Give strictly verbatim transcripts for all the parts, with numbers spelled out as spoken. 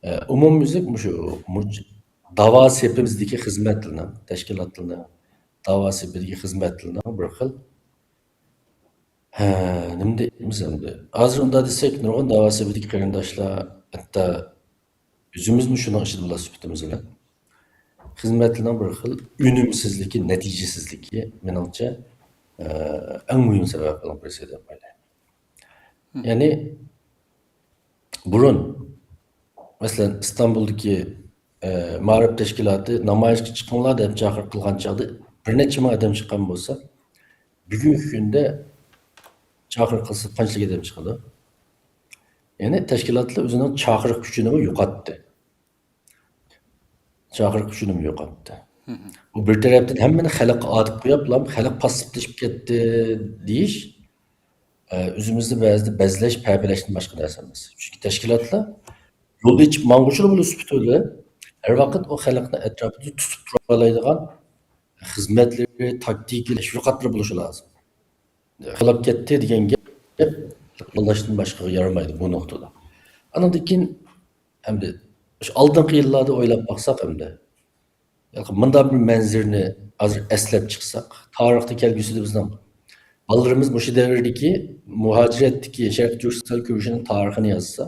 ئومۇميۈزلۈك مۇشۇ مۇج-، داۋا سېپىمىزدىكى خىزمەتلىرىنىڭ، تەشكىلاتلىرىنىڭ داۋا سېپىدىكى خىزمەتلىرىنىڭ بىر خىل، ھە، نېمە دەيمىز ئەمدى؟ ھازىر ئۇنداق دېسەك، نۇرغۇن داۋا سېپىدىكى قېرىنداشلار، ھەتتا ئۆزىمىزمۇ شۇنىڭ ئىچىدە بولار سۈپىتىمىز بىلەن، خىزمەتلىرىنىڭ بىر خىل ئۈنۈمسىزلىكى، نەتىجىسىزلىكى، مېنىڭچە، ئە، ئەڭ مۇھىم سەۋەبلەرنىڭ بىرسى دەپ ئويلايمەن. يەنى بۇرۇن، مەسىلەن، ئىستانبۇلدىكى، ئە، مائارىپ تەشكىلاتى نامايىشقا چىقىڭلار دەپ چاقىرىق قىلغان چاغدا بىر نەچچە مىڭ ئادەم چىققان بولسا، بۈگۈنكى كۈندە چاقىرىق قىلسا قانچىلىك ئادەم چىقىدۇ؟ يەنى تەشكىلاتلار ئۆزىنىڭ چاقىرىق كۈچىنىمۇ يوقاتتى. چاقىرىق كۈچىنىمۇ يوقاتتى. بۇ بىر تەرەپتىن ھەممىنى خەلققە ئاتىپ قويۇپلا، خەلق پاسسىپلىشىپ كەتتى دېيىش، ئە، ئۆزىمىزنى بەزىدە بەزلەش، پەپىلەشتىن باشقا نەرسە ئەمەس. چۈنكى تەشكىلاتلار يول ئېچىپ ماڭغۇچىلا بولۇش سۈپىتى بىلەن ھەر ۋاقىت ئۇ خەلقنى ئەتراپىدا تۇتۇپ تۇرالايدىغان خىزمەتلىرى، تاكتىكىلىرى، شۇ قاتارلىق بولۇشى لازىم. خالاپ كەتتى دېگەن گەپ قوللاشتىن باشقىغا يارىمايدۇ بۇ نۇقتىدا. ئانىڭدىن كېيىن ئەمدى شۇ ئالدىنقى يىللاردا ئويلاپ باقساق ئەمدى، مۇنداق بىر مەنزىرىنى ھازىر ئەسلەپ چىقساق، تارىختا كەلگۈسىدە بىزنىڭ بالىلىرىمىز مۇشۇ دەۋردىكى مۇھاجىرەتتىكى شەرقىي تۈركىستان كۈرىشىنىڭ تارىخىنى يازسا،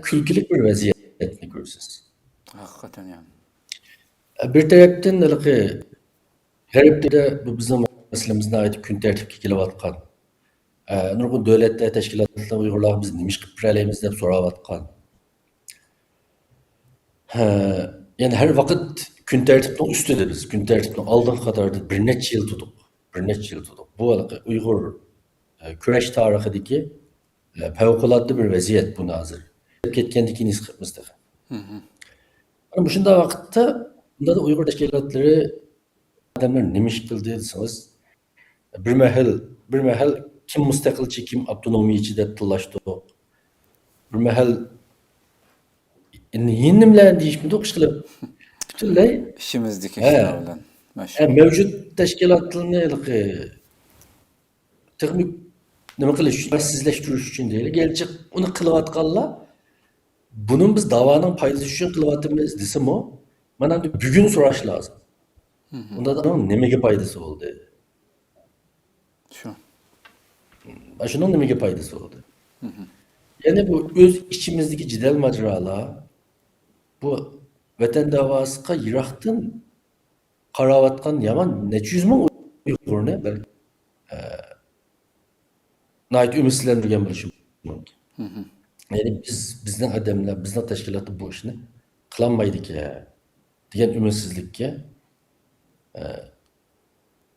كۈلكىلىك بىر ۋەزىيەتنى كۆرىسىز. ھەقىقەتەن يەنى. بىر تەرەپتىن ھېلىقى غەربتە بۇ بىزنىڭ مەسىلىمىز ناھايىتى كۈن تەرتىپكە كېلىۋاتقان. ئە، نۇرغۇن دۆلەتلەر، تەشكىلاتلار ئۇيغۇرلارغا بىز نېمە ئىش قىلىپ بېرەلەيمىز دەپ سوراۋاتقان. ھە، يەنى ھەر ۋاقىت كۈن تەرتىپنىڭ ئۈستىدە بىز، كۈن تەرتىپنىڭ ئالدىنقى قاتارىدا بىر نەچچە يىل تۇردۇق. بىر نەچچە يىل تۇردۇق. بۇ ھېلىقى ئۇيغۇر، ئە، كۈرەش تارىخىدىكى، ئە، پەۋقۇلئاددە بىر ۋەزىيەت بۇنى ھازىر. كەتكەندىن كېيىن ھېس قىلىپمىز تېخى. مانا مۇشۇنداق ۋاقىتتا، بۇنداق ئۇيغۇر تەشكىلاتلىرى ئادەملەر نېمە ئىش قىلدى دېسىڭىز، بىر مەھەل، بىر مەھەل كىم مۇستەقىلچى، كىم ئاپتونومىيىچى دەپ تىللاشتۇق. بىر مەھەل يەنە نېمىلەرنى دېيىشمىدۇق، ئىشقىلىپ پۈتۈنلەي ئىچىمىزدىكى ھە. كىشىلەر بىلەن. ھە، مەۋجۇت تەشكىلاتلارنى ھېلىقى تېخىمۇ نېمە قىلىش ئۈچۈن، سىزلەشتۈرۈش ئۈچۈن دەيلى. گەرچە ئۇنى قىلىۋاتقانلار، بۇنىمۇ بىز داۋانىڭ پايدىسى ئۈچۈن قىلىۋاتىمىز دېسىمۇ، مانا ئەمدى بۈگۈن سوراش لازىم. ئۇندا ئۇنىڭ نېمىگە پايدىسى بولدى؟ شۇ. مانا شۇنىڭ نېمىگە پايدىسى بولدى؟ يەنى بۇ ئۆز ئىچىمىزدىكى جېدەل ماجىرالار، بۇ ۋەتەن داۋاسىغا يىراقتىن قاراۋاتقان يامان نەچچە يۈز مىڭ ئۇيغۇرنى بىر، ئە، ناھايىتى ئۈمىدسىزلەندۈرگەن بولۇشى مۇمكىن. يەنى بىز، بىزنىڭ ئادەملەر، بىزنىڭ تەشكىلاتتا بۇ ئىشنى قىلالمايدىكەن دېگەن ئۈمىدسىزلىككە، ئە،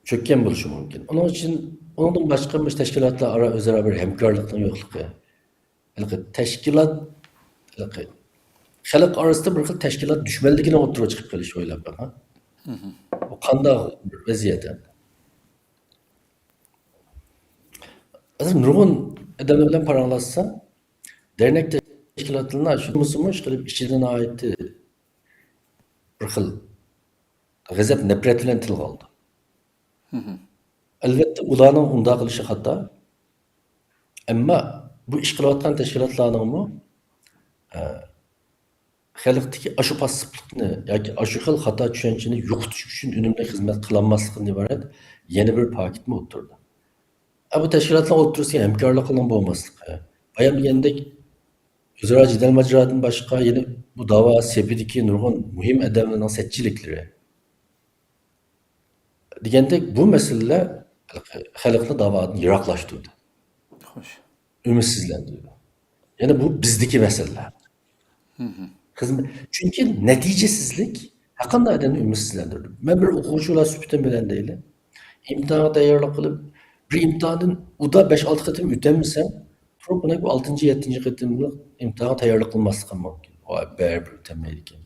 چۆككەن بولۇشى مۇمكىن. ئۇنىڭ ئۈچۈن، ئۇنىڭدىن باشقا مۇشۇ تەشكىلاتلار ئارا ئۆزئارا بىر ھەمكارلىقنىڭ يوقلۇقى، ھېلىقى تەشكىلات، ھېلىقى خەلق ئارىسىدا بىر خىل تەشكىلات دۈشمەنلىكىنىڭ ئوتتۇرىغا چىقىپ قېلىشى، ئويلاپ بېقىڭ. بۇ قانداق بىر ۋەزىيەت ئەمدى؟ ھازىر نۇرغۇن ئادەملەر بىلەن پاراڭلاشسا، دەرنەك تەشكىلاتلىرىنىڭ شۇ بولمىسىمۇ، ئىشقىلىپ ئىچىدە ناھايىتى بىر خىل غەزەپ، نەپرەت بىلەن تىلغا ئالىدۇ. ئەلۋەتتە، ئۇلارنىڭ ئۇنداق قىلىشى خاتا. ئەمما بۇ ئىش قىلىۋاتقان تەشكىلاتلارنىڭمۇ، ئە، خەلقتىكى ئاشۇ پاسسىپلىقنى ياكى ئاشۇ خىل خاتا چۈشەنچىنى يوقىتىش ئۈچۈن ئۈنۈملۈك خىزمەت قىلالماسلىقىدىن ئىبارەت يەنە بىر پاكىتمۇ ئوتتۇرىدا. ئە، بۇ تەشكىلاتلار ئوتتۇرىسىدا ھەمكارلىقنىڭ بولماسلىقى. بايام دېگەندەك، ئۆزئارا جېدەل ماجىرادىن باشقا، يەنە بۇ داۋا سېپىدىكى نۇرغۇن مۇھىم ئادەملەرنىڭ سەتچىلىكلىرى. دېگەندەك، بۇ مەسىلىلەر خەلقنى داۋادىن يىراقلاشتۇردى. خوش. ئۈمىدسىزلەندۈردى. يەنى بۇ بىزدىكى مەسىلىلەر. خىزمەت، چۈنكى نەتىجىسىزلىك ھەرقانداق ئادەمنى ئۈمىدسىزلەندۈرىدۇ. مەن بىر ئوقۇغۇچى بولۇش سۈپىتىم بىلەن دەيلى، ئىمتىھانغا تەييارلىق قىلىپ، بىر ئىمتىھاندىن ئۇدا بەش-ئالتە قېتىم ئۆتەلمىسەم، تۇرۇپ مانا بۇ ئالتىنچى، يەتتىنچى قېتىملىق ئىمتىھانغا تەييارلىق قىلماسلىقىم مۇمكىن. ۋاي، بەرىبىر ئۆتەلمەيدىكەن.